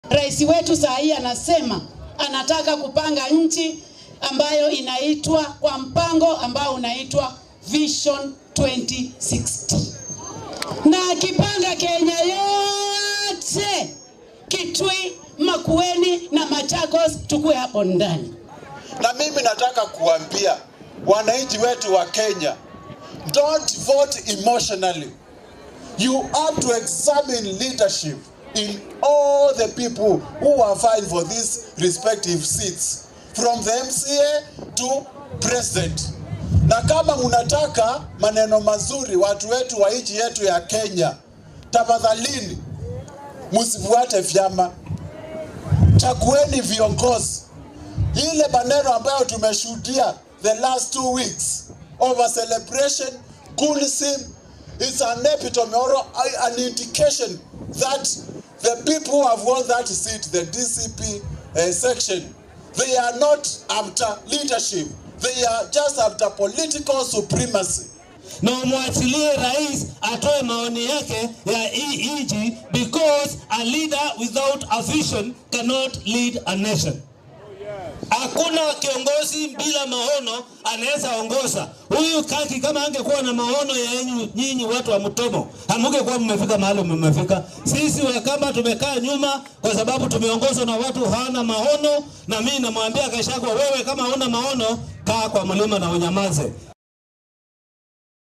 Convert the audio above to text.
Rais wetu saa hii anasema anataka kupanga nchi ambayo inaitwa kwa mpango ambao unaitwa Vision 2060, na akipanga Kenya yote, Kitui, Makueni na Machakos tukue hapo ndani. Na mimi nataka kuambia wananchi wetu wa Kenya, don't vote emotionally. You have to examine leadership in all the people who are vying for these respective seats, from the MCA to president. Na kama mnataka maneno mazuri watu wetu wa nchi yetu ya Kenya, tafadhalini msifuate vyama, chagueni viongozi. Ile maneno ambayo tumeshuhudia the last 2 weeks over celebration, goonism, is an epitome or an indication that the people who have won that seat, the DCP section, they are not after leadership. They are just after political supremacy. Na umwachilie rais atoe maoni yake ya hii nchi, because a leader without a vision cannot lead a nation. Hakuna kiongozi bila maono anaweza ongoza. Huyu Kaki kama angekuwa na maono ya yenyu nyinyi watu wa Mutomo, hamungekuwa mmefika mahali mmefika. Sisi Wakamba tumekaa nyuma kwa sababu tumeongozwa na watu hawana maono, na mimi namwambia Gachagua, wewe kama huna maono, kaa kwa mlima na unyamaze.